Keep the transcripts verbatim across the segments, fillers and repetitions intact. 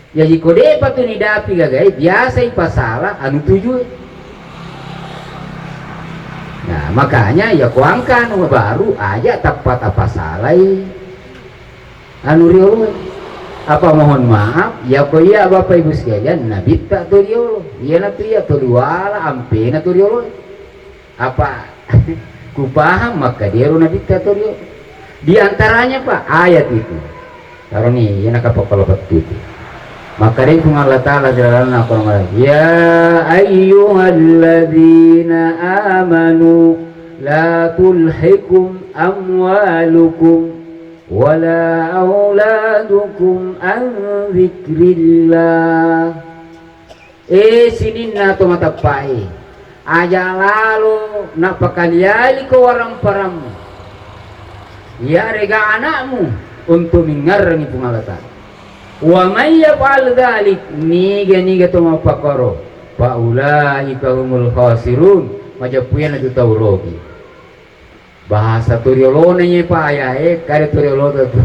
Jaji ko de'pa tu nidapi gagae, biasa ipasala anu tujue. Nah, makanya ya ko angka anu baru aja tappa tapasalai anu rioloe. Apa mohon maaf, ya ko iya Bapak Ibu sekalian, nabitta to riolo. Iyana tu iya to liwala, ampena to rioloe. Apa kupahang makkadero nabitta to rio. Di antaranya, Pak, ayat itu. Taroni, iyana kapakkalopettu itu. Makkadai Puang Allah Ta'ala ri lalenna Al-Quran, "Ya ayyuhalladzina amanu la tulhikum amwalukum wala auladukum an dzikrillah." E sininna to mateppae, aja lalo napakali-aliko waramparammu, iyarega ana'mu, untu mingngerrangi Puang Allah Ta'ala. Wa may yaf'al dzalik, niga-niga to mappakkoro, fa ulaika humul khasirun, majeppu iyana tu tau rogi. Bahasa tu riolona ye pa ayae, kada tu riolota tu.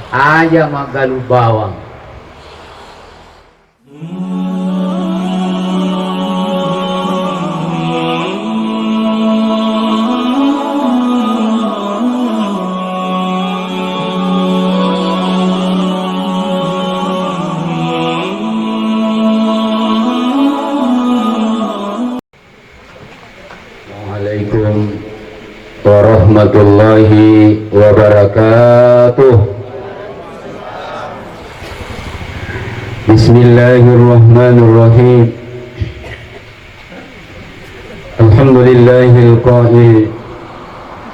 Aja maggalu bawang. Assalamualaikum warahmatullahi wabarakatuh. Bismillahirrahmanirrahim. Alhamdulillahil qail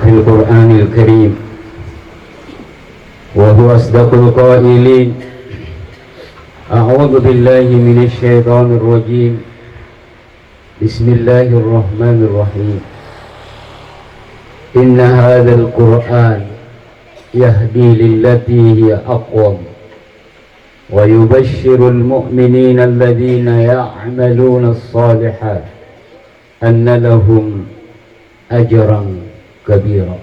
fil Qur'anil Karim, wa huwa asdaqul qailin. A'udzu billahi minasy syaithanir rajim. Bismillahirrahmanirrahim. Inna hadzal Qur'an yahdi lillati hiya aqwam, wa yubashshirul mu'minina alladzina ya'maluna as-salihat anna lahum ajran kabira.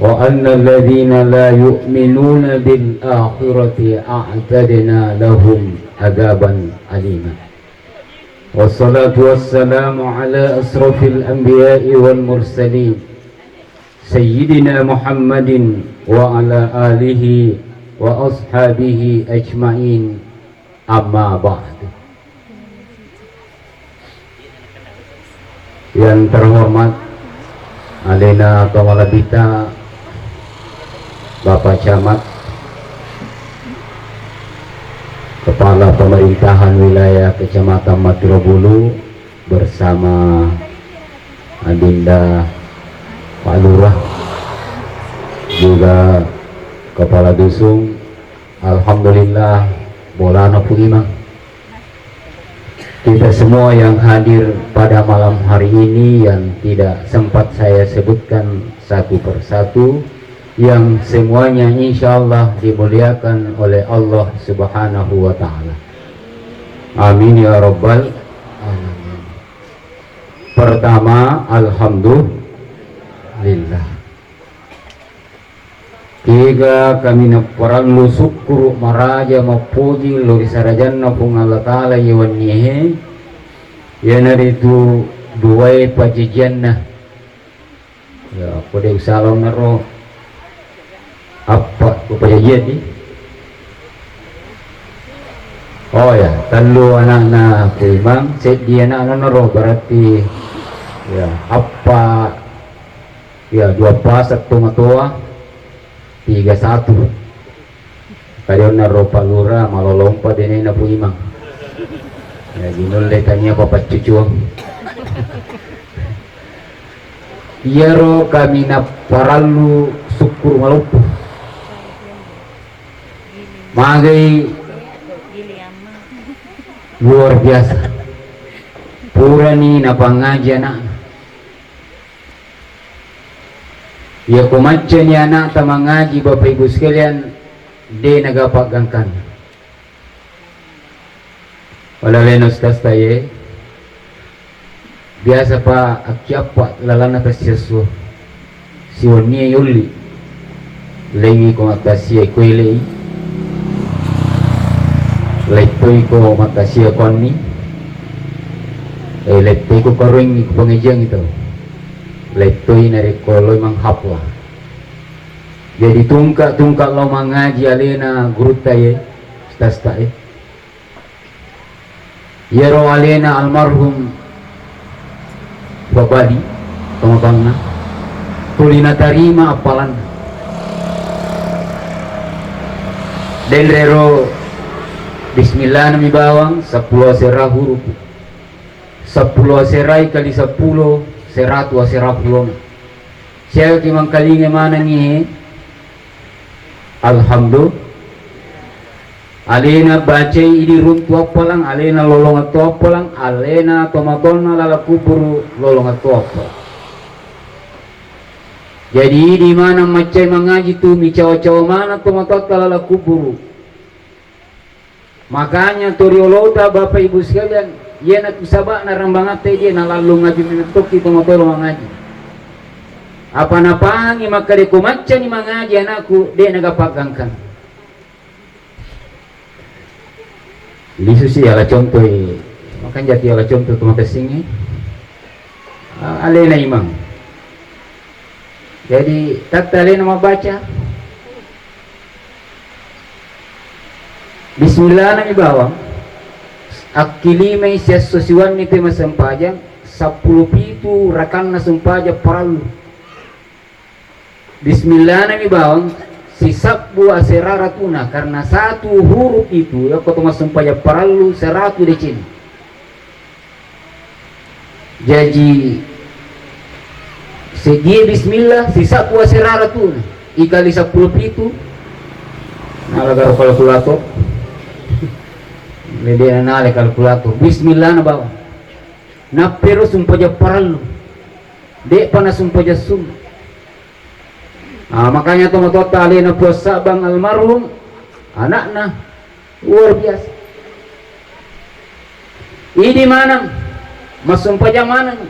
Wa annal ladzina la yu'minuna bil akhirati a'tadna lahum adzaban alima. Wassalatu wassalamu ala asrafil anbiya'i wal mursalin, sayyidina Muhammadin wa ala alihi wa ashabihi ajma'in. Amma ba'du. Yang terhormat alena tomalabbita Bapak Camat, Kepala Pemerintahan Wilayah Kecamatan Matirobulu bersama Adinda Pak Lurah, juga Kepala Dusun, Alhamdulillah, bolana Pu Imang. Kita semua yang hadir pada malam hari ini yang tidak sempat saya sebutkan satu persatu, yang semuanya insya Allah dimuliakan oleh Allah Subhanahu wa Ta'ala. Amin ya Rabbal Alamin. Pertama, Alhamdulillah. Kega kaminang parellu sukkuru maraja mappoji lao ri sarajanna Puang Allah Ta'ala ye wennie, iyanaritu duae pajajianna. Ya, ko de usala onaro appa ko pajajian di. Oh ya, tellu anakna Pu Imang, seddi anakna onaro berarti ya appa. Ya, dua pasang tomatoa, tiga satu. Kadionna ro Pak Lurah, malolompa benena Pu Imang. Ya, ginulle tania papaccucuang. Iyaro kaminang parellu sukkuru maloppo. Magai luar biasa. Purani napangaji anakna. Iyako maccani anakta mangaji, Bapak Ibu sekalian, de nagapa gangkanna. Walalena ustazta ye, biasa pa akkiappa lalanna tassiesso. Siwennie yolli. Lengi ko mattassiai ko elei. Lettoi ko makkasia konni, eh, lettoi ko karoengngi ko pengajian itu. Lettoi narekko loi manghapla. Jadi tungka-tungka lao mangaji alena gurutta e, stasta e. Iyaro alena almarhum Fabali, tomatoanna, tuli natarima appalanna. Denrero bismillah nami bawang, seppulo asera hurupu. Seppulo aserai kali seppulo, seratu asera pulona. Siaga ki mangkalinga manengngi, alhamdulillah. Alena bacai idi runtu appalang, alena lolongeng to appalang, alena tomatoanna lala kuburu lolongeng to appalang. Jadi idi maneng maccai mangaji tu micawa-cawa maneng tomatoatta lala kuburu. Makanya toriolota Bapak Ibu sekalian, iyana tu sabana rambangatta dia nalallu ngaji memettokki tomatoa mangaji. Apa napahangi makkada ko maccani mangaji anakku, de naga paggangkang. Lisusi ala contoi, makanja ti ala contoh tu makessingngi. Ah, alena imang. Jadi, tatta alena mabbaca. Bismillah nami bawang. Akkilimai siesso siwenni te massempajang, seppulo pitu rakanna sempajang parallu. Bismillah nami bawang, sisabbu asera ratuna, karena satu huruf itu, yakko to massempajang parallu, seratu deceng. Jaji, seddie bismillah, sisabbu asera ratuna, ikali seppulo pitu, nala garo kalkulator, lede nale kalkulator, bismillah na bawang. Nappero sumpajang parallu, de'pa nasumpajang sunna. Ah, makanya tomatoatta alena Puang Sabang almarhum, anakna luar biasa. Idi maneng, massumpajang maneng.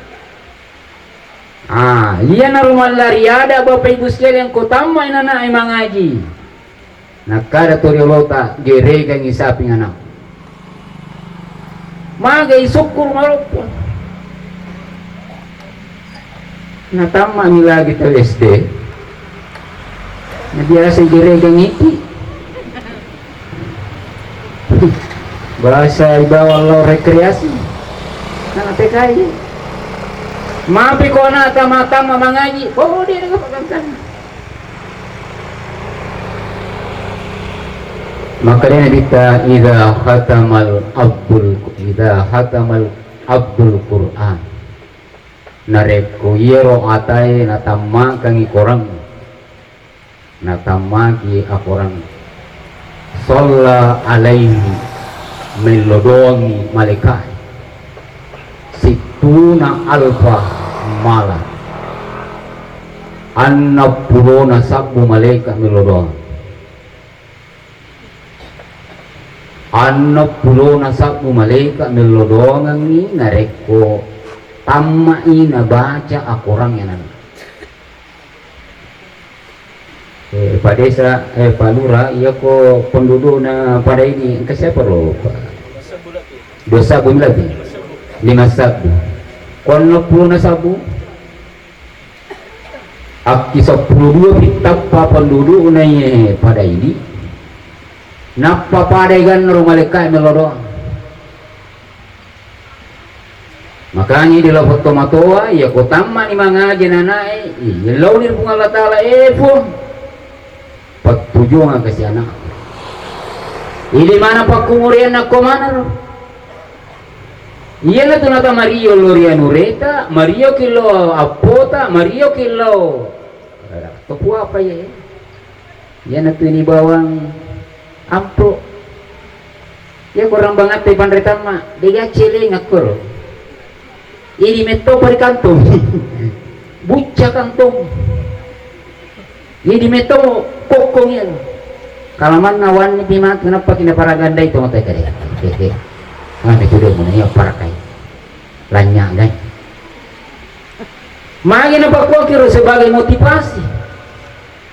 Ah, iyanaro mallari ada Bapak Ibu sekalian, ko tammai nanae mangaji. Nakkada toriolota, geregangngi saping anakku. Magai sukkuru maloppo. Natammani lagi tau S D. Na biasa geregangngi iti. Bahasa ibawa lao rekreasi. Nana T K I. Mapi ko anak tama-tama mangaji. Oh, dia dengan pakai. Makkedai Nabitta, "Idza khatamal abdul, idza khatamal abdul Qur'an." Narekko iyaro atae natammakangngi Korang, natammaki akorang, shalla alaihi, mello doangngi malaika'e. Sittuna alfa malak. Annappulona sabbu malaika mello doang. Annappulona sabbu malaika mello doangengngi narekko tamma'i nabaca akorang ananna. Eh, Pak Desa, eh, Pak Lurah, iyako pendudukna pada ini, engka siapa ro, Pak? Dua sabbu lebih? Lima sabbu. Ko enneppulona sabbu? Akki seppulo dua pi tappa pendudukna iye pada ini. Nappa pada iganna ro malaika'e mello doang. Makanya idi lao tomatoa, iya ko tammani mangaji nanae, iya laoni ri Puang Allah Taala, eh, Puang, pattujuang kasi anakku. Idi mana pakkumureanna ko manaro. Iyana tu nata mario lo ri anureta, mario ki lo appota, mario ki lo, eh, topua apa ye? Iyana tu ini bawang ampo. Iya ko rambangatta panre tamma, dega celenga koro. Ini metto pa ri kantong. Bucca kantong. Ini metto kokkong iya. Kalamanna wanni pi matu nappa kina paragandai to mata kare. Hehe. Ame tu demo iya parakai. Lanya gai. Magi napakuakiro sebagai motivasi.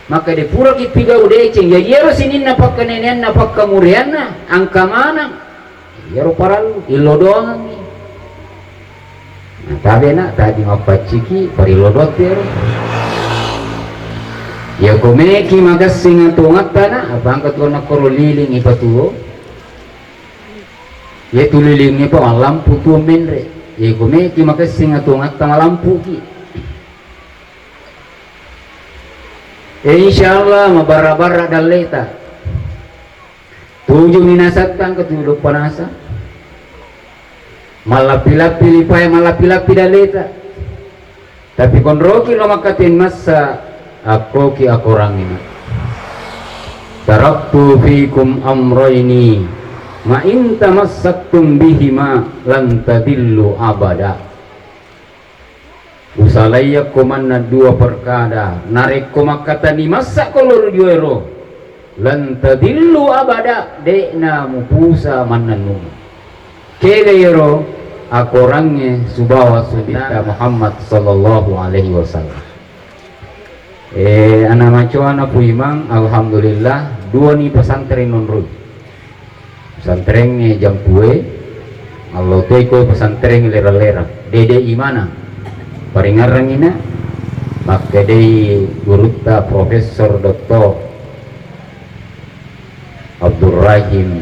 Maka de puraki pigau deceng, ya iyaro sininna pakkaneneanna, pakkamureanna, angka manang. Iyaro parellu, illodoangengngi. Nah, tabe na, tadi mappacciki, parillodoang tu iyaro. Ya komeki makessing atuongatta na, apa angka tuonna koro liling ipatuo. Iya tu lilingnge pa mallampu tuo menre. Iya komeki makessing atuongatta malampuki. Eh, insyaallah mabarra-barra dalleta. Tuju minasattang ke tuju doppa nasa. Mallappi-lappi lipae mallappi-lappi dalleta. Tapi konroki lo makkaten massa akkoki akorangina. Taraktu fikum amraini ma in tamassaktum bihima lan tadillu abada. Usalaiyakko manna dua perkada, narekko makkatani massakko loro dua ero, lan tadillu abada, de'na mupusa mannennung. Kega iyaro akorangnge subawa sunnatta Muhammad sallallahu alaihi wasallam. Eh, ana macoana Puimang, alhamdulillah, duani pesantren nonroi. Pesantrengnge Jampue, allo toi ko pesantrengnge Lerang-Lerang. Dede imana, paringarrangina, makkedai gurutta Profesor Doktor Abdurrahim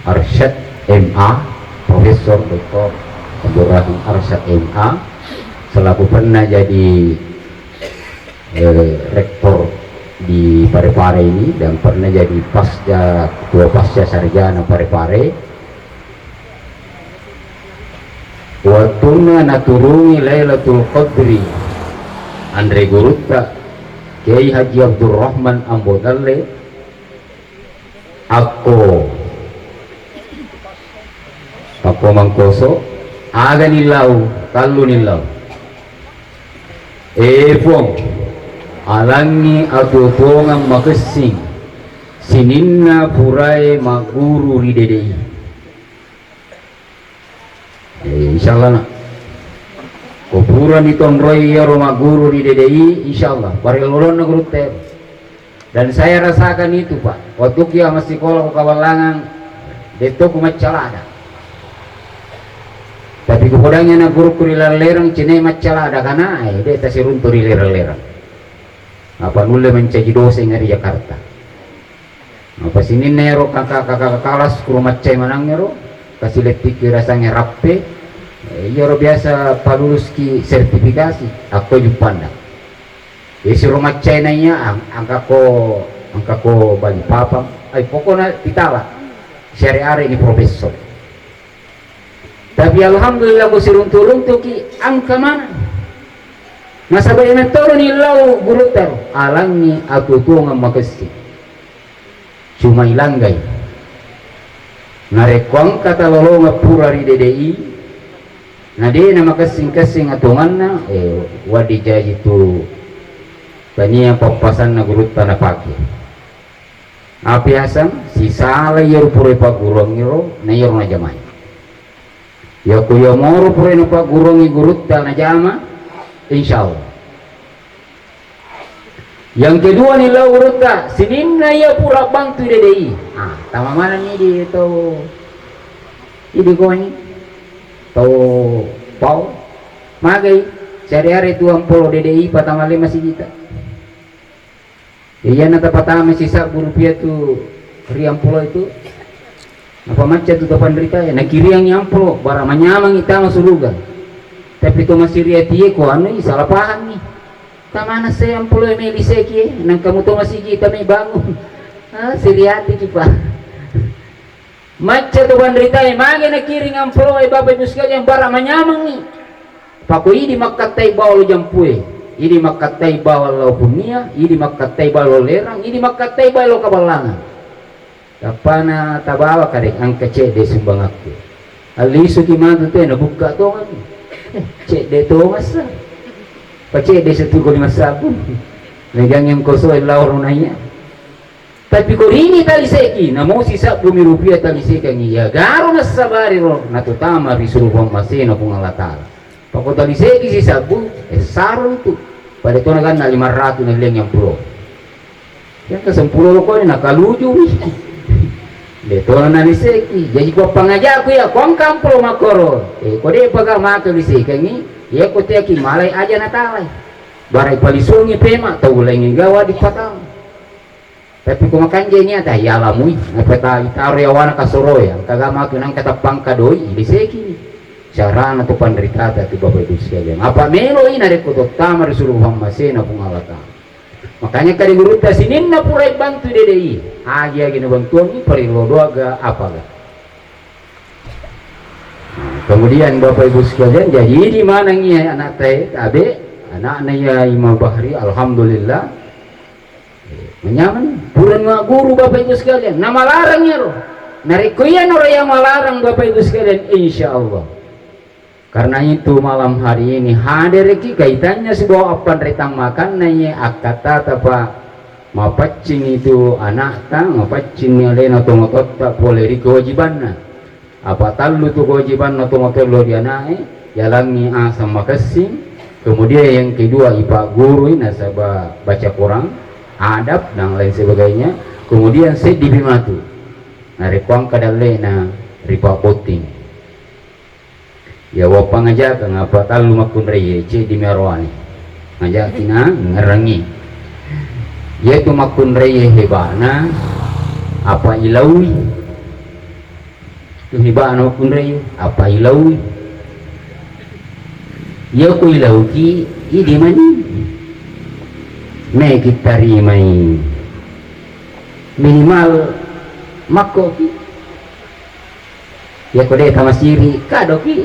Arsyad M A, Profesor Doktor Abdurrahim Arsyad M A, selaku pernah jadi, eh, rektor di Parepare ini dan pernah jadi pasca, ketua pasca sarjana Parepare. Wettunna naturungi Lailatul Qadri, anre gurutta Kiai Haji Abdurrahman Ambo Dalle, akko, akko Mangkoso, aga nillau, tallu nillau. Eh, Puang, alangngi atuo-tuongeng makessing sininna purae magguru ri D D I. Eh, insyaallah, nak. Ko purani tonroi iyaro magguru ri D D I, insyaallah, barellolonna gurutta ero. Dan saya rasakan itu, Pak. Waktu kia masih sekolah ko Kaballangang, detto ku maccalada. Tapi ku podangi anak guruku ri Lerang-Lerang, cine maccalada kana, eh, de tasiruntu ri Lerang-Lerang. Apa nulle mencaji dosen ri Jakarta. Apa sininna ero kakak-kakak kelas kuro maccai manang ero, kasi lettikki rasangnge rappe, eh, iyaro biasa paluluski sertifikasi, akko juppanna. Iya siro maccaina iya, ang-, angkako, angkako Balikpapan. Ai, pokokna pitala. Siare-are ni profesor. Tapi alhamdulillah, ko siruntu-runtuki angka maneng. Nasaba iya metto ni lao gurutta ro, alangngi atuo-tuongeng makessing. Cuma ilanggai. Narekko engka talolongeng pura ri D D I, na de namakessing-kessing atuonganna, eh, wedding jaji tu tania pappasanna gurutta napake. Apa yaseng, sisala iyaro pura pagguruangngero, na iyaro najamai. Yako iya moro pura napagguruangngi gurutta najama, insyaallah. Yang kedua ni lao gurutta, sininna iya pura bantu D D I. Ah, tama manenni di tau idi koni, tau pau. Magai, siare-are tu ampolo D D I patama le masigita. Iyana tapatama sisabbu rupiah tu ri ampolo itu. Napamacca tu to panritae, nakiriangngi ampolo, bara manyameng tama suruga. Tapi to masiri atie ko anu, salah paham ni. Tamana se ampolo e meli sekie, nangka mu to masigi tama bangun. Ah, siri atiki, Pak. Macca tu panritae, mage nakiring ampolo e, Bapak Ibu sekalian, bara manyamengngi. Pako idi makkattai bawang lo Jampue, idi makkattai bawang lo Punnia, idi makkattai bawang lo Lerang, idi makkattai bawang lo Kaballangang. Tappana tabawa kare engka cedde sumbangakku. Allisuki matu te nabukka tonganni. Eh, cedde tongassa. Pa cedde setuko lima sabun. Megang yang kosoe lao ronaiya. Tapi ko rini taliseki, namo sisabbu mi rupiah talisekangngi, ya garo nassabari ro, natutama ri suruhang masena Puang Allah Ta'ala. Pako taliseki sisabbu, eh, saro itu. Pada tona ganna lima ratus na leng yang pulo. Yang ke sepuluh lo koni na kaluju mi. De tona na liseki. Jadi ko pangajaku ya, ko angkampulo makoro. Eh, ko de paga matu lisekengi, ya ko tiaki malai aja na talai. Barai palisungi pema, tau lengi gawa di patang. Tapi ko makanja niata, ya lamui, napeta itaro yawana kasoroya, kaga matu nang katappang kadoi, liseki. Carana tu panritata tu Bapak Ibu sekalian. Apa melo ina rekko tottama risulu pammasena Puang Allah Ta'ala. Makanya kade gurutta sininna purai bantu dedei. Agi-agi nabantuangi parillo doaga apaga. Nah, kemudian Bapak Ibu sekalian, jadi di mana ngi anak teh, tabe, anaknya ya Imam Bahri, alhamdulillah. Menyaman, pura guru Bapak Ibu sekalian, nama larang ya roh. Narekko iya noro yang malarang Bapak Ibu sekalian, insya Allah. Karena itu malam hari ini hadirki kaitannya sebuah appanretang makanna ye akkattata pa mapaccing itu anakta, mapaccing alena tomototta pole ri kewajibanna. Apa tallu tu kewajibanna tomototta ri anae, yalangi aseng makessing, kemudian yang kedua ipaggurui nasaba baca Quran, adab dan lain sebagainya, kemudian seddi pi matu. Narekko engka dallena ripabotting. Ya, wappangajakeng apa tallu makkunraie, ceddi mi aroane. Ngajakki na ngerangi. Iyatu makkunraie hebana apa ilaui. Tu hebana makkunraie apa ilaui. Iya ku ilauki, idi mani. Meki tarimai. Minimal makkoki. Iya ko de tamasiri, kadoki.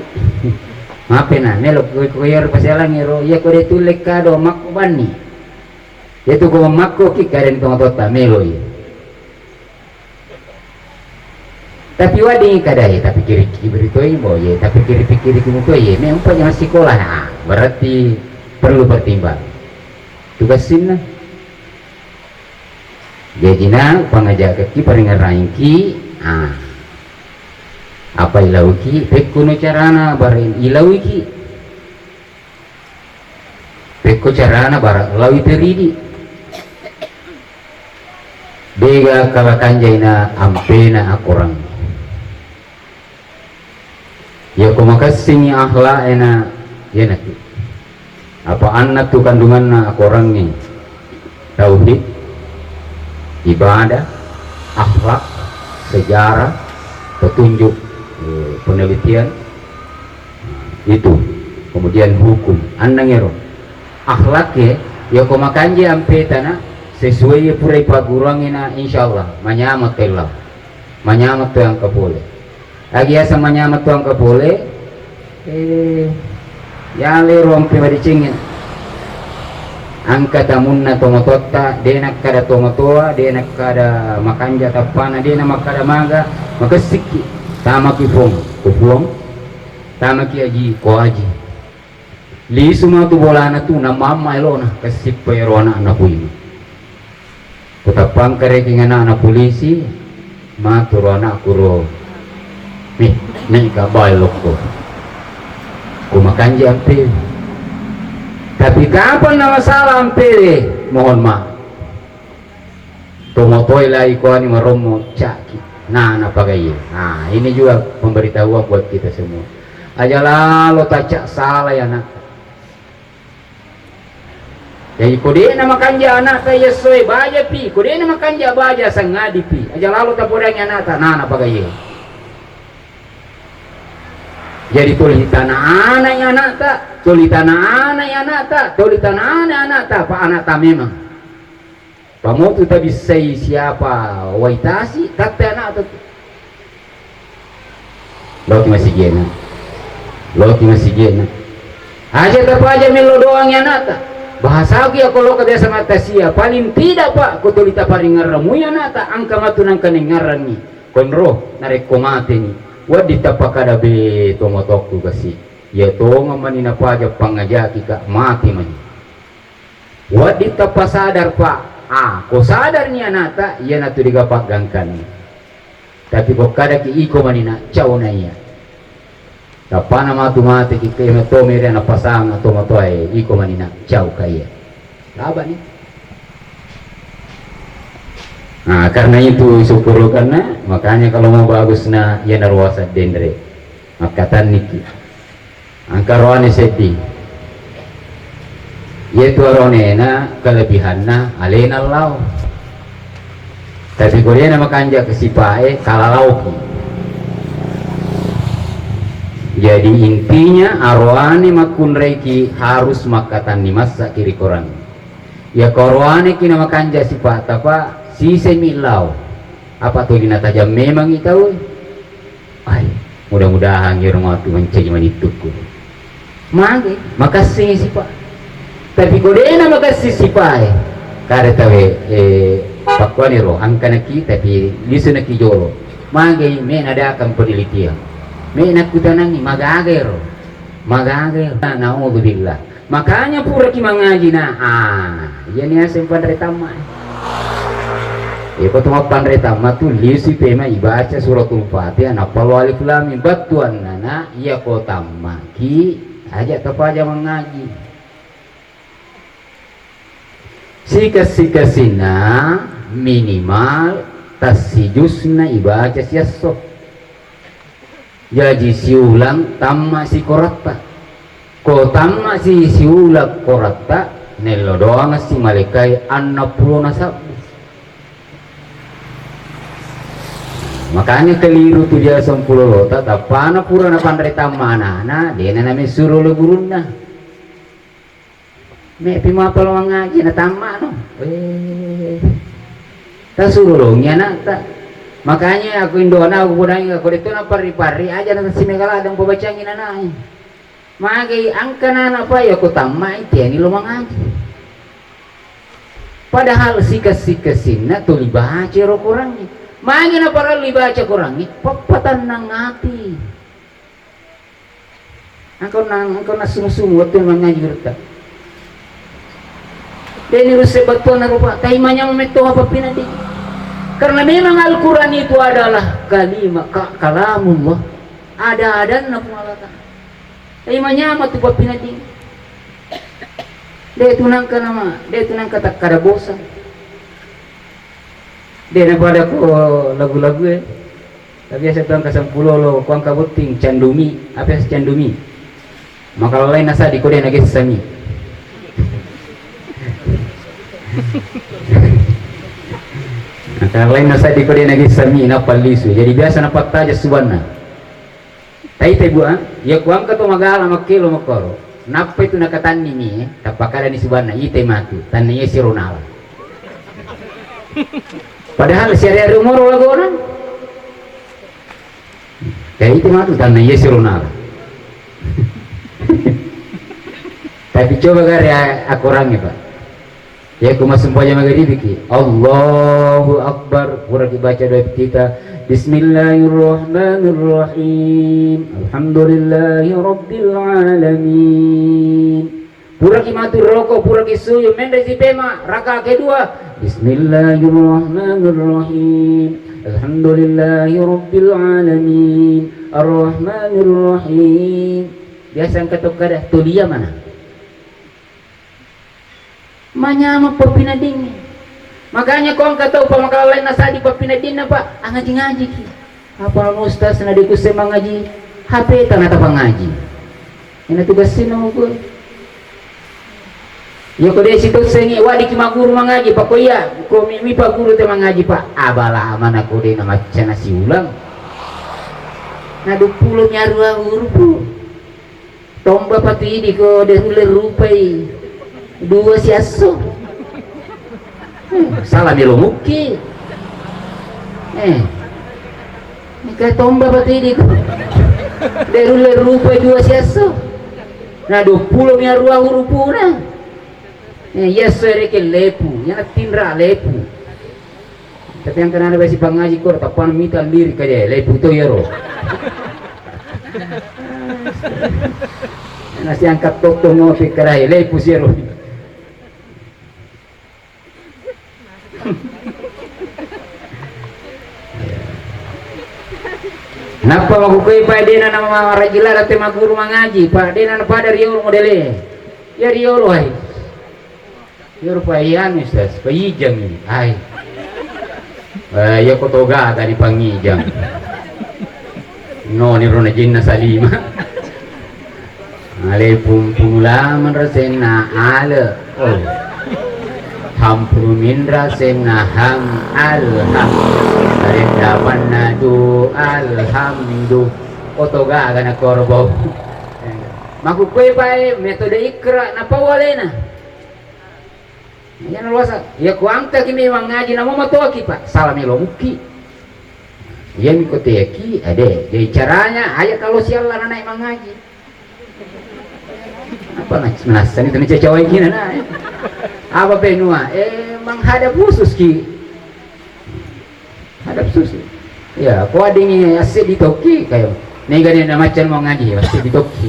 Mape na, melo ko, ko iyaro pasialangngi ro, iya ko de tulle kado makko banni. Iya tu ko makkoki kadani tomatoatta, meloi. Tapi weddingngi kadae, tapi kiri-kiri toi mo ye, tapi kiri-kiri ki mutoi ye, me umpanya massikola, nah, berarti perlu pertimbang. Tugassinna. Jajina pangajakekki, paringerraingki, ah, apa ilauki, pekkuno carana bareng ilauiki. Pekko carana bareng lawi teridi. Dega kalakanjaina ampena akorang. Yako makessingi akhlak ena, yenaki. Apa anna tu kandunganna akorangnge tauhid, ibadah, akhlak, sejarah, petunjuk, eh, penelitian, itu. Kemudian hukum. Annangero. Akhlak e, yako makanja ampetana, sesuai pura ipagguruangngi na, insyaallah, manyameng tella. Manyameng to engka pole. Agi yaseng manyameng to engka pole, eh, yalero ampe madecengngeng. Engka tamunna tomatoatta, de nakkada tomatoa, de nakkada makanja tappana, de namakkada maga, makessikki. Tamaki pong, ko puang, tamaki aji, ko aji. Lisu matu bolana tu, namamma elona, kessippa ero anakna puima. Kutappangkareking anakna polisi, maturo anakku ro. Nih, nih, gak baik lokko. Ku makanji ampe. Tapi kapan na masalah ampe, mohon maaf. Tomatoe lai koani marommo cakki. Nah, napagaie. Nah, ini juga pemberitahuan buat kita semua. Aja lalo tacak salah ya, nak. Jadi, ko de'na makanja anakta yessoe, bajapi. Ko de'na makanja baja, sangadipi. Aja lalo tapodangi anakta, nana pagaye. Jadi, toli tana anai anakta, toli tana anai anakta, toli tana anai anakta, pa anakta memang. Pamotu tabissai siapa waitasi, tatte anakta tu. Loki masigena. Loki masigena. Aja tapaja mello doangi anakta. Bahasaku ya, ko loka biasa matasia, paling tidak, Pak, ko tuli taparingerramui anakta, angka matu nangka nengngarrangi. Konro, narekko mateni. Waddi tapakada be tomotokku kasi. Ya tonga mani napaja pangajaki ka, mati mani. Waddi tappa sadar, Pak. Ah, ko sadarni anakta, iyanatu dega paggangkanni. Tapi ko kadaki iko mani na, cau na iya. Tappana matu mate ki keme to mere na pasang to matoae, iko mani na, cau ka iya. Laba ni. Nah, karena itu syukur karena makanya kalau mau bagusna iya naruasa denre. Makkatanniki. Engka roane seddi. Iyatu aronena kelebihanna alena lao. Tapi ko dena makanja ke sipae kalalaoki. Jadi intinya aroane makkunraiki harus makkatanni massaki ri korang. Iya ko aroaneki na makanja sipata pa sisemi lao. Apa tuli natajang memangi tau. Ai, mudah-mudahan iyaro matu mancaji manittukku. Mage, makessing sipa. Tapi ko dena makessing sipae, kada tawe, eh, pakkuaniro, angkanaki, tapi lisunaki jolo. Mage, me nadakang penelitian. Me nakutanangi, magagero. Magagero. Naudzubillah. Makanya puraki mangaji na, ah, iya ni aseng panre tamma. Iya ko tuma panre tamma tu lisi pema ibaca suratul Fatihah nappa lo alif lam mim. Battuanna na iya ko tamma ki aja tapaja mangaji. Sikes-sikesina minimal tassijusna ibaca siesso. Jaji siulang tamma sikoratta. Ko tamma si siulang koratta, nello doang si malaikai annang pulona sabbu. Makanya keliru tu dia sempulolota, tappana pura napanre tamma anana, dena name suro lo gurunna. Mepi mapalo mangaji na tammano. Eh. Tasuro longi anakta. Makanya aku indona aku bodangi aku detto na parri-parri aja na simega ladang pabacangi nanai. Magai angka nana pa ya ko tammai tiani lo mangaji. Padahal sikas-sikasinna tuli baca ro korangi. Magi na parallu ibaca korangi, pappatannang ati. Engkau na, engkau na sumu-sumu wettu mangaji gurutta. Deni russe battuanna rupa, tai manyameng metto apa pinadi. Karena memang Al-Quran itu adalah kalimat ka, kalamullah. Ada-adanna Puang Allah Ta'ala. Tai manyameng tu pappinadi. De tunangka nama, de tunangka takkada bosan. De napada ko lagu-lagu e. Tapi biasa tu angka sempulolo, ko angka botting, candumi. Apa ya candumi? Maka lain nasa di kode nagessami. Maka lain nasa di kode nagessami, nappa lisu. Jadi biasa napattaja subanna. Taita bua, iya kuangka to magala makkelo makkoro. Nappa itu nakatanni mi, eh, tappakadani sibanna, itai matu, tanna iya siro nala. Padahal siare-are umur lagona. Kayak itu matu, tanna iya siro nala. Tapi coba gare akorangnya, Pak. Iya, ku massempajang magaribiki, Allahu Akbar, puraki baca doa kita, Bismillahirrahmanirrahim, Alhamdulillahirabbil alamin. Puraki matu roko, puraki suyu, menre sipema, raka kedua, Bismillahirrahmanirrahim, Alhamdulillahirabbil alamin, Arrahmanirrahim. Biasa engka tokkada, tolia mana? Manyameng pappinaddingnge. Makanya ko engka tau pamakallainna sadi pappinaddinna, Pak, angaji-ngajiki. Apa anu ustaz na dikusse mangaji, H P ta na tapangaji. Ina tugassinna mukul. Iya ko de sitossengi wadiki maguru mangaji, Pak, ko iya, ko mi, mi paguru te mangaji, Pak. Abala mana ko de na macca na siulang. Na dua puluh mi arua huruf. Tomba patu idi ko de rulle rupai dua siesso. Eh, salah melo mukki. Eh. Engka tomba patu idi ko de rulle rupai dua siesso. Na dua puluh mi arua hurufuna. Eh, iya so reke lepu, iya tinra lepu. Tapi yang kenana besi pangaji ko, tappana mita lirik aja, lepu to iyaro. Nasi angkat toko ngopi kerai, lepu siro. Nappa makukui pa dena nama rajila date maguru mangaji, pa dena pada riolo modele. Ya riolo hai. Iyaro pa iyanu, Ustaz, pa ijang ni. Ai. Eh, iya ko toga aga dipangijang. No, niro na jinna salima. Ale pumpu lamang rasenna ale. Oh. Hampuru minra senna ham alham. Renda panna du alhamdu. Ko toga aga na korbo. Maku kue pae metode ikra na pau alena. Iya naluasa, iya ku angkaki memang ngaji namo matoaki, Pak. Salah melo mukki. Iya mi ko teaki, ade. Jadi caranya, aja kalau sialla na naik mangaji. Apa na-, nassani tu cacawai kina na. Apa benua? Eh, menghadap khusus ki. Hadap susu. Ya, ko adingi asseddi tokki kayo. Nega ni na macam mau ngaji, asseddi tokki.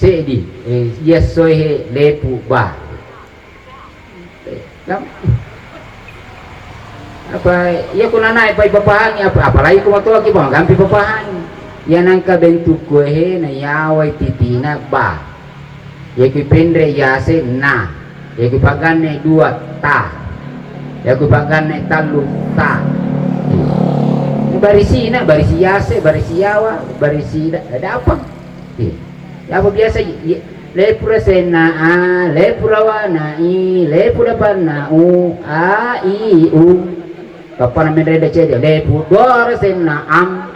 Seddi, eh, iya soehe lepu ba. Eh, kam-, apa, iya ko nanae pai papahangi, apa, apalagi ko matoaki, Bang, gampi papahangi. Iya nangka bentuk kuehe na yawai titina ba. Iya ku penre yase na. Iya ku paganne dua ta. Iya ku paganne tallu ta. Iya. Barisi na, barisi yase, barisi yawa, barisi da, da apa? Iya. Ya apa biasa, iya. Lepura sena a, lepura wana i, lepura panna u, a, i, u. Kappana menre da cede, lepu dua rasenna am.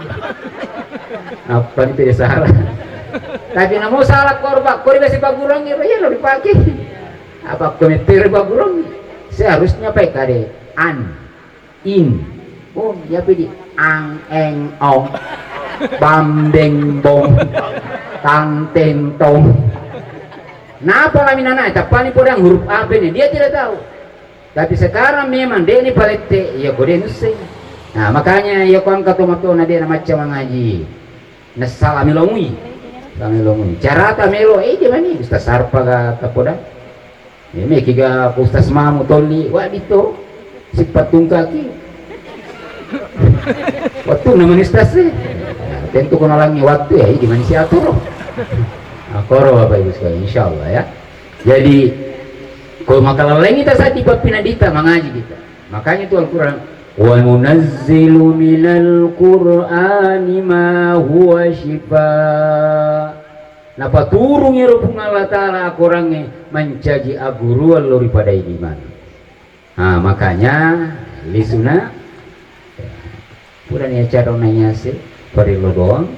Apa itu dia salah? Tapi namo salah korba, kori besi pagurang ya, ya lo dipakai. Apa komentar pagurang? Seharusnya pakai kade an, in. Oh, ya pedi ang eng ong, bambeng bong, tang teng tong. Napa lami nana? Tapani podang huruf apa ini? Dia tidak tahu. Tapi sekarang memang de' ni palette, iya ko de' nusseng. Nah, makanya iya ko angka tomatona de' na macca mangaji. Nassala melongui. Sala melongui. Carata melo, eh, dia mani Ustaz Sarpa ga tapoda. Ini kiga ko Ustaz Mamu tolli, wa dito. Sipatungkaki. Waktu namanya Ustaz sih. Nah, tentu kena langi waktu ya, ini gimana si atur. Nah, koro Bapak Ibu sekalian, insya Allah ya. Jadi, ko makalaleng kita saat di papinadita mangaji kita. Makanya itu Al-Quran, "Wa nunazzilu minal Qur'ani ma huwa syifa." Napaturung ero Puang Allah Ta'ala akorangnge mancaji aguruan lo ripada idiman. Ha, makanya lisuna purani acara naiase parillo doang.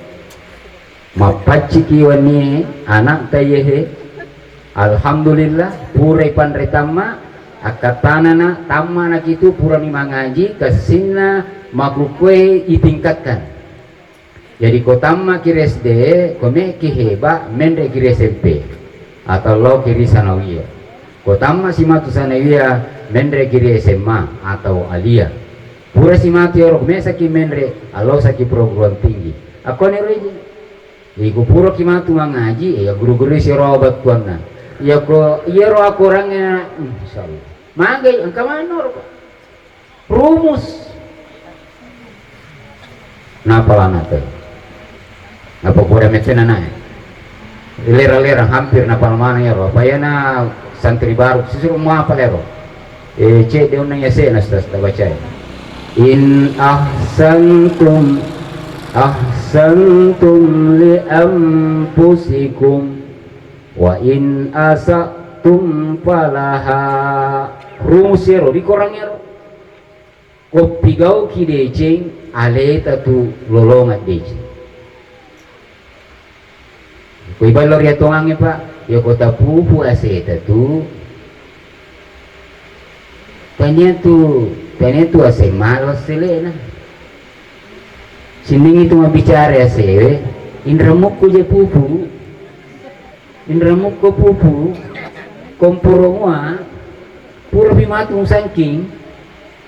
Mappacciki wennie anak tayehe. Alhamdulillah, purai panre tamma, akkatanana tamma nakitu purani mangaji, kessinna makukkue itingkatkan. Jadi ko tammaki ri S D, ko me'ki heba, menre'ki ri S M P atau laoki ri sanawiyah. Ko tammasi matu sanawiyah, menre'ki ri S M A atau aliyah. Purasi matu iyaro, ko mesaki menre, alosaki perguruan tinggi. Akkoniro iji. Jadi ko puraki matu mangaji, ya guru-guru siro battuanna. Iya ko, iyaro akorangnge, insyaallah. Magai, engka manoro, Pak. Rumus. Napa lana te? Napa poda mette nanae? Lera-lera hampir napa mana ero. Apa yana santri baru sisuru muapa lero? Eh, cek dia undang yasena, Ustaz, tak baca. In ahsantum, ahsantum li anfusikum, wa in asatum falaha. Rumus ero, di korang ero. Ko pigauki deceng, aleta tu lolongeng deceng. Ko iballo riatongangnge, Pak, ya ko tapupu aseta tu, tania tu, tania tu ase malo selena. Siningi tu mabbicara asewe, inremukku je pupu. Inremukko pupu, komporo mua, purapi matu musangking,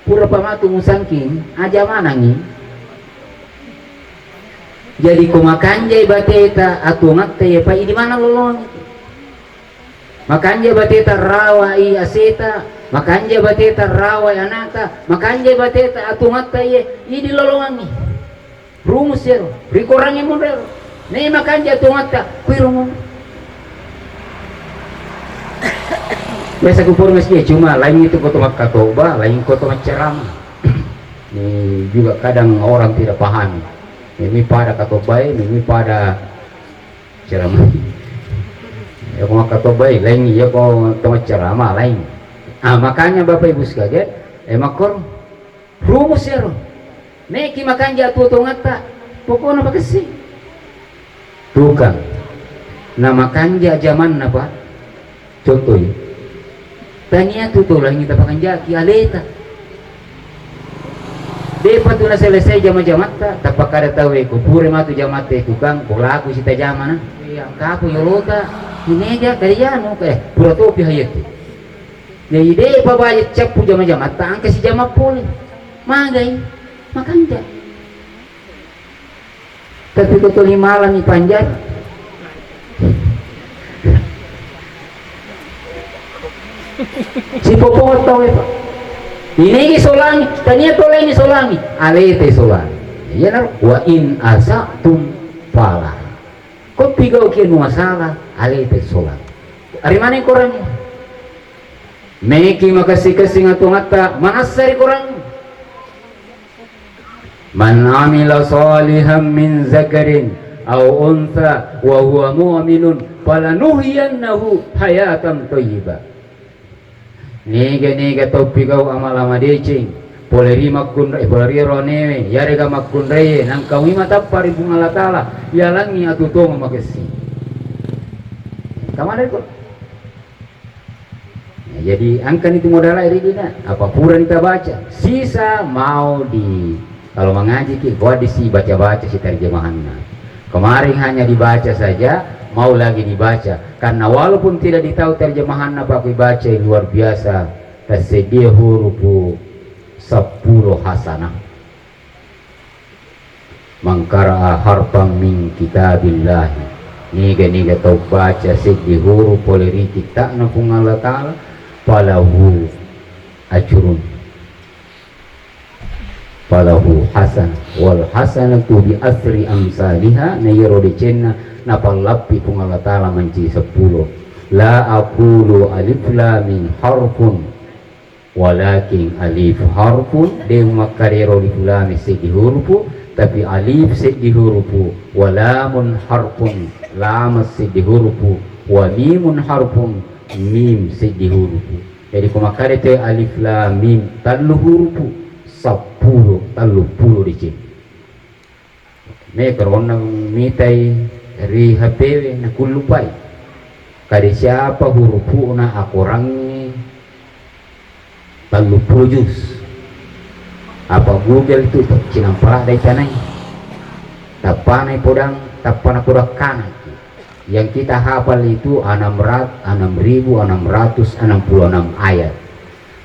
purapa matu musangking, aja manangi. Jadi ko makanjai bateta atuangatta, iya pa idi mana lolong. Makanjai bateta rawai aseta, makanjai bateta rawai anata, makanjai bateta atuangatta, iya idi lolongangi. Rumus ero, rikorangi monro ero. Nei makanja tongatta, kui rumu. Biasa ku pura masjid, cuma lain itu koto makkatoba, lain koto maccarama. Ini juga kadang orang tidak pahami. Ini pada katobae, ini pada ceramah. Ya ko makkatobae lain, ya ko to maccarama lain. Ah, makanya Bapak Ibu sekalian, eh, makkoro rumus ero. Meki makanja tuo tongatta, pokokna pakessing. Tukang. Na makanja jamanna, Pak. Contoh ya. Tania tu tolangi tapakanjaki aleta. Depa tu naselesai jama-jamatta, tapakkada tau e, ko pura matu jamatta e tukang, ko laku sita jamana. Eh, angkapo yolota, inega kalianu, eh, pura topi hayatu. Jadi depa baja cappu jama-jamatta, angka si jama pole. Magai, makanja. Tapi ko toli malam ni panjat. Sipopoto e, Pak. Ini solangi, tania toleni solangi. Alete solangi. Iya naro, wa in asatum falah. Ko pigau ki nuasala, alete solangi. Ari mana korang? Meki makassi-kassi ngatuangatta, manassa ri korang. Man amila salihan min zakarin aw untha wa huwa mu'minun falanuhyiyannahu hayatan thayyibah. Niga-niga tau pigau amala madeceng, pole ri makkunrai, pole ri ronewe, yarega makkunraie, nangka mui matappa ri Puang Allah Taala, yalangngi atuo tonga makessing. Kamana ko? Nah, jadi angkani tu modala ri dina, apa purani tabaca, sisa mau di, kalau mengaji ki, ko wedding si baca-baca si terjemahanna. Kemarin hanya dibaca saja, mau lagi dibaca. Karena walaupun tidak ditahu terjemahanna, Pak, dibaca luar biasa, tassedia hurupu seppulo hasanah. Man qara'a harfan min kitabillahi, niga-niga tau baca seddi hurup pole ri kitta'na Puang Allah Taala, falahu ajrun, falahu hasanah, wal hasanatu bi asri amsaliha, na iyaro decenna napallappi Puang Allah Taala mancaji seppulo. La aqulu alif lam mim harfun, walakin alif harfun, de' makkadero alif lam seddi hurupu, tapi alif seddi hurupu, wa lamun harfun, lam seddi hurupu, wa mimun harfun, mim seddi hurupu. Jadi ko makkada te alif lam mim tellu hurupu, seppulo, telluppulo deceng. Me karonna mitai ri H P we nakullupai. Kade siapa hurupu'na akorangnge telluppulo juz. Apa Google itu cinampa ladde tanai. Tappanai podang, tappana podang kana. Yang kita hafal itu enam rat-, enam ribu enam ratus enam puluh enam ayat.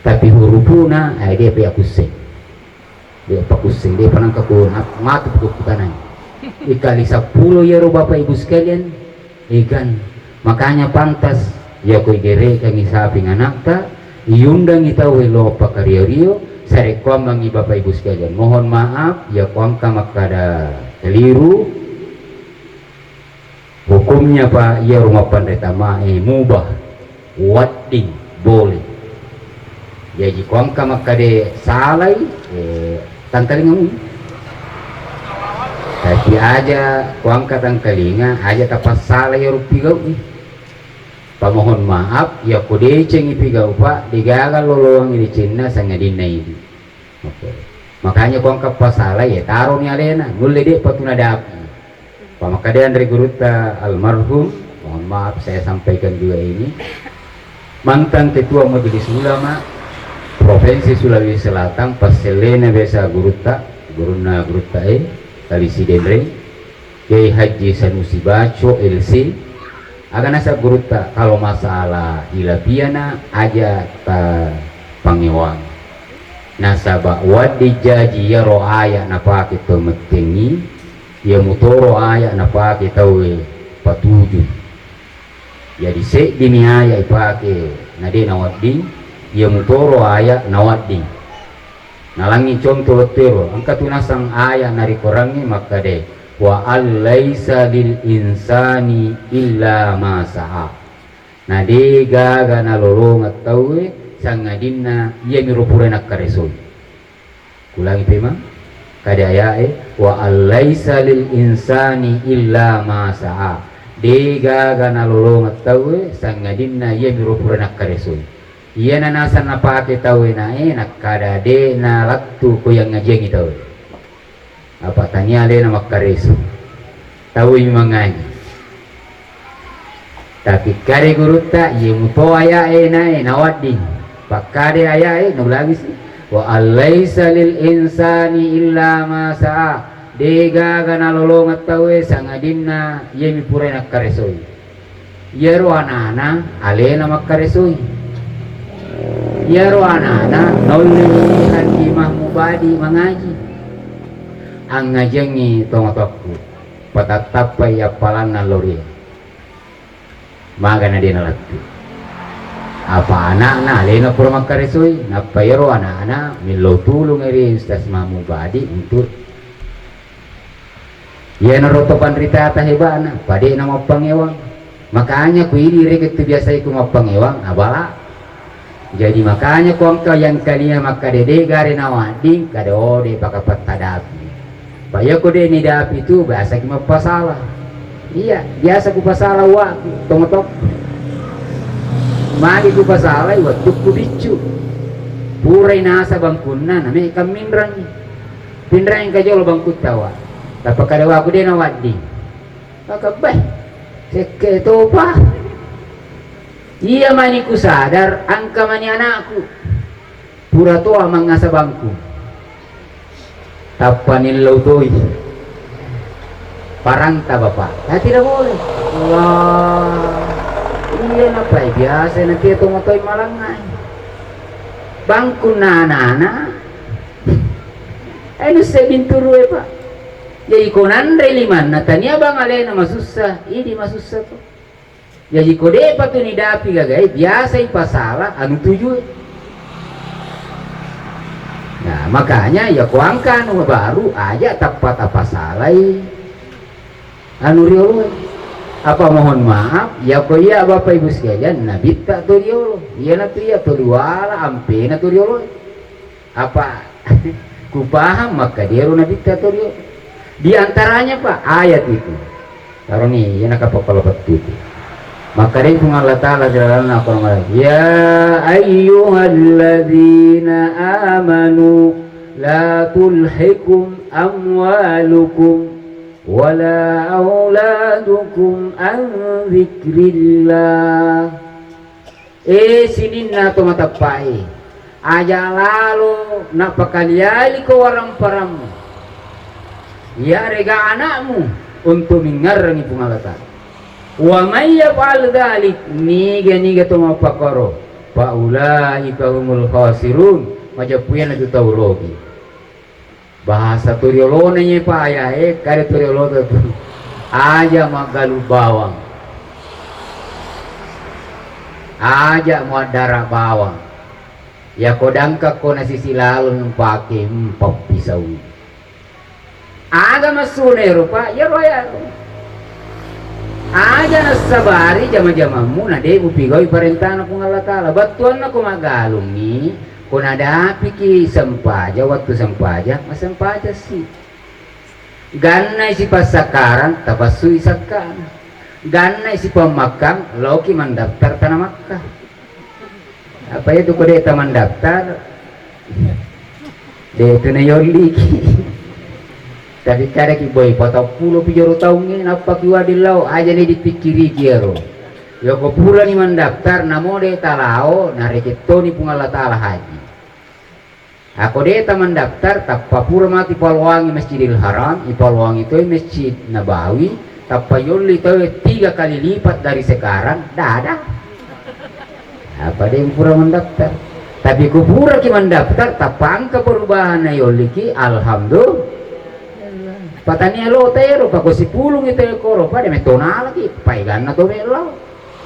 Tapi hurupu'na, eh, de' pe akusseng. De' pakusseng, de' panangka ku matu ku kutanai. Ikali seppulo iyaro Bapak Ibu sekalian, ikan. Makanya pantas, ya ko igerekangi saping anakta, iundangi tau elo pakario-rio, sarekkoammengi Bapak Ibu sekalian. Mohon maaf, ya ko engka makkada keliru, hukumnya, Pak, iyaro mappanre tamae mubah, wedding, boleh. Jaji ko engka makkade salai, eh, tangkalinga mui. Tapi aja ko engka tangkalinga, aja tapassalai iyaro pigau'i. Pamohon maaf, yakko decengi pigau, Pak, degaga loloangi decenna sangadinna idi. Oke. Makanya ko engka pasala, ya taroni alena, nulle de'pa tu nadapi. Pamakadean ri gurutta almarhum, mohon maaf saya sampaikan juga ini, mantan Ketua Majelis Ulama Provinsi Sulawesi Selatan, passellena biasa gurutta, gurunna gurutta e, Tali Sidenreng, Kiai Haji Sanusi Baco, L C, aga nasa gurutta, kalau masalah ilapiana aja ta pangewang. Nasaba wedding jaji iyaro aya napake to mettengngi, iya mutoro aya napake tauwe patuju. Jadi seddimi aya ipake na de nawedding, iya mutoro aya nawedding. Nalangngi contoh lettuero, engka tu nasang aya na ri Korangnge makkade, "Wa an laisa lil insani illa ma sa'a." Na de gaga nalolongeng tauwe sangadinna iyamiro pura nakkaresoi. Kulangi pemeng, kada ayae, "Wa allaisa lil insani illa ma sa'a." De gaga nalolongeng tauwe sangadinna iyamiro pura nakkaresoi. Iyana nasang napake tauwe nae nakkada de nalattu ko yangngajiangi tauwe. Apa tania alena makkareso. Tauwe mangaji. Tapi kare gurutta, iye muto ayae nae nawadding. Pakkade ayae naulangisi. "Wa allaisa lil insani illa ma sa'a." De gaga nalolongeng tauwe sangadinna iyemi pura nakkaresoi. Iyaro anana alena makkaresoi. Iyaro anana naulle Haji Mahmubadi mangaji. Angngajiangngi tomatoakku, patattappai appalanna lorie. Magana de nalattu. Apa ana'na alena pura makkaresoi, nappa iyaro ana'na millau tulung ri Ustaz Mahmud Badi untuk iyanaro to panritata heba'na, pade'na mappangewang. Makanya ku idi rekeng tu biasai ku mappangewang, abala. Jadi makanya ko engka yang kalia makkada de gare nawadding, kada ode pakapattadapi. Pa iyako de nidapi tu biasa ki mappasala. Iya, biasa ku pasala wa tomatok. Magi ku pasala wettukku biccu. Purai nasa bangkunna name kamminrang. Pinrang engka jolo bangkutta wa. Tappa kada wa ku de nawadding. Maka beh, sekke topa. Iya mani kusadar, engka mani anakku. Pura toa mangngasa bangku. Tappa nillau toi. Paranta bapak. Nah, tidak boleh. Wah. Iya napai biasa nanti itu motoi malangai. Bangku nana-nana. Eh, nusse binturu e, Pak. Jadi ko nanre limanna tania bang alena masussa, idi masussa to. Jaji ko de'pa tu nidapi gagae, biasa ipasala anu tujue. Nah, makanya ya ko angka anu baru aja tappa tapasalai anu rioloe. Apa mohon maaf, ya ko iya Bapak Ibu sekalian, nabitta to riolo. Iyana tu iya to liwala, ampena to rioloe. Apa kupahang makkadiaro nabitta to rio. Di antaranya, Pak, ayat itu. Taroni, iyana kapakkalopettu itu. Makkadai Puang Allah Ta'ala di dalamna Al-Quran, "Ya ayyuhalladzina amanu la tulhikum amwalukum wala auladukum an dzikrillah." E sininna to mateppae, aja lalo napakalialiko waramparammu, iyarega anakmu, untuk mingngerrangi Puang Allah Ta'ala. Wa may yaf'al dzalik, niga-niga to mappakkoro, fa ulaika humul khasirun, majeppu iyanatu tau rogi. Bahasa tu riolona ye pa ayae, kare tu riolota tu. Aja maggalu bawang. Aja muaddara bawang. Ya kodangka ko nasisi laleng pake, hmm, pappisau. Aga massuna ero, Pak? Iyaro ayat. Aja nassabari jama-jamammu, na de mupigaui parentana Puang Allah Ta'ala. Battuanna ko maggalungngi, ko nadapiki sempaja, wattu sempaja, massempajassi. Gannai sipassakkarang, tapassui sakkana. Gannai sipammakkang, laoki mandaftar tana Makkah. Apa itu ko de tamandaftar? De tu nayolliki. Tapi kadaki boy, patappulo pi joro taungnge, nappa ki wadillau, aja ni dipikkiriki ero. Yoko purani mandaftar, namo de talao, narekettoni Puang Allah Ta'ala haji. Ako de tamandaftar, tappa pura matu ipaloangi Masjidil Haram, ipaloangi toi Masjid Nabawi, tappa yolli tauwe tiga kali lipat dari sekarang, dada. Apa de pura mandaftar? Tapi ku pura ki mandaftar, tappa engka perubahan na yolliki, alhamdulillah. Patania lo tero, pako sipulung itu koro, pada metonala ki, paeganna to melo.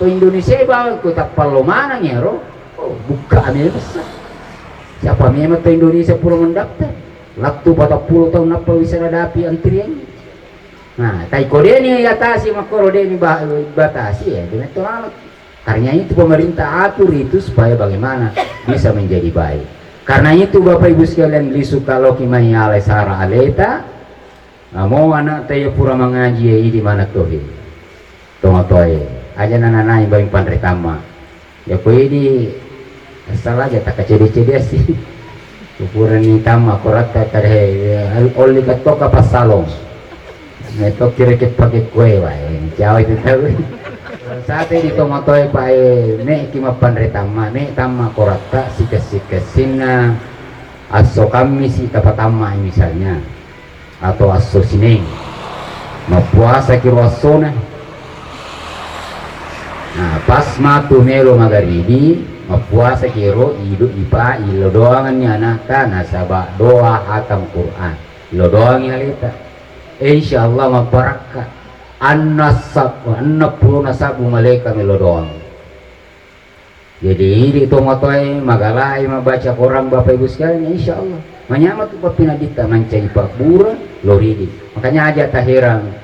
To Indonesia bawang ko tappallo maneng ero, oh, bukka memessa. Siapa memang to Indonesia pura mendaftar? Lattu patappulo tahun nappa bisa nadapi antrian. Nah, tai ko deni atasi makkoro deni ba-, batasi ya, demi to laleng. Karena itu pemerintah atur itu supaya bagaimana bisa menjadi baik. Karena itu Bapak Ibu sekalian, lisu kaloki mai alai sara aleta, amo anakta iya pura mangaji ya idi mana tohi. Tomatoe, aja nananai baing panre tamma. Ya ko idi asal aja takacede-cede si. Purani tamma koratta tare, olli kattoka passalong. Metokki rekeng pake kue wae, jawa itu tau. Sate di tomatoe pae, me ki mappanre tamma, me tamma koratta sikessi-kessinna asso kammisi tapatamma misalnya, atau asso sineng. Mappuasa kiro assona. Nah, pas matu melo magaribi, mappuasa kiro idu ipa illo doanganni anakta nasaba doa hatam Quran. Lo doangi aleta. Insya Allah mapparakka. Anna sab-, anna pulona sabbu malaika melo doang. Jadi idi tomatoe magalai mabaca Quran Bapak Ibu sekalian, insya Allah. Manyama tu pappinaditta mancaji pabbura lo ridi. Makanya aja taherang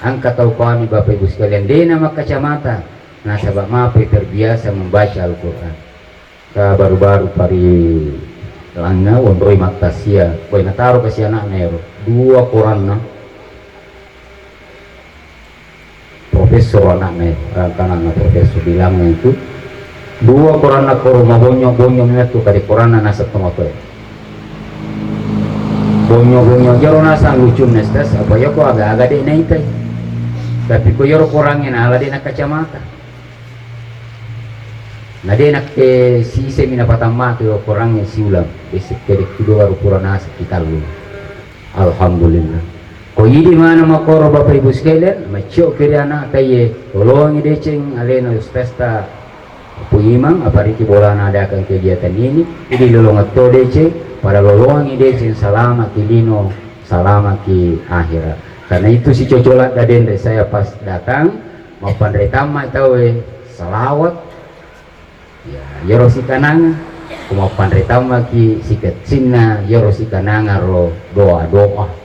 angka tau kawani Bapak Ibu sekalian dena makkacamata. Nasaba mapai terbiasa membaca Al-Quran. Ka baru-baru pari langnga wonroi mattasia, poi nataro kasi anakna ero dua koranna profesor anakna ero, rangkanakna profesor bilang itu dua koranna koro mabonyo-bonyo metu kade koranna naseng tomatoe. Bonyo-bonyo jero nasang lucunna stres apa yako aga-aga de naitai. Tapi ko yero korangnge nala de nakacamata. Na de nakke sisemi napatammaki korangnge siulang, besek kedek kudo baru pura nasek kitallu. Alhamdulillah. Ko idi mana makoro Bapak Ibu sekalian, maccio kiri anak taye, tolongi deceng alena ustazta Pu Imang, apariki bolana adakan kegiatan ini, idi lolongetto deceng, pada lolongi deceng salama ki lino, salama ki akhirat. Karena itu si cocola dadenre saya pas datang, mappanre tamma tauwe salawat, ya, yero sikananga, ko mappanre tammaki sikeccinna, yero sikananga ro doa-doa.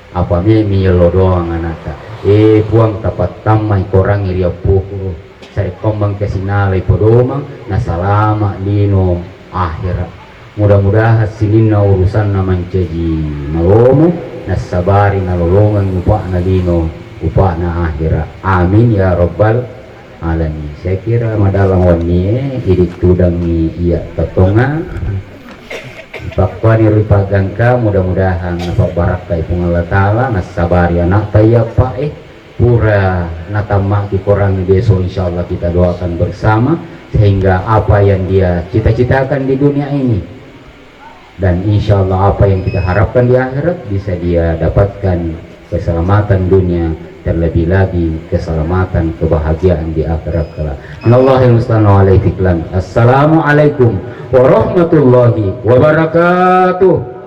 Apa memi yello doang anakta. Eh, Puang, tapattammai korangnge ri appuku ro. Sarekkommang kasi nalai pedomang, nasalama lino akhirat. Mudah-mudahan sininna urusanna mancaji malomo, nassabari nalolongeng upa'na lino, upa'na akhirat. Amin ya rabbal alamin. Saya kira madalang wennie, idi tudangngi iya tettonga. Pakkuani ri paggangka, mudah-mudahan napabbarakkai Puang Allah Ta'ala, nassabari anakta iya, Pak, eh. Pura natammaki korangnge deso, insyaallah kita doakan bersama sehingga apa yang dia cita-citakan di dunia ini dan insyaallah apa yang kita harapkan di akhirat bisa dia dapatkan keselamatan dunia, terlebih lagi keselamatan kebahagiaan di akhirat kelak. Allahul musta'an wa alaihi tiklan. Assalamualaikum warahmatullahi wabarakatuh.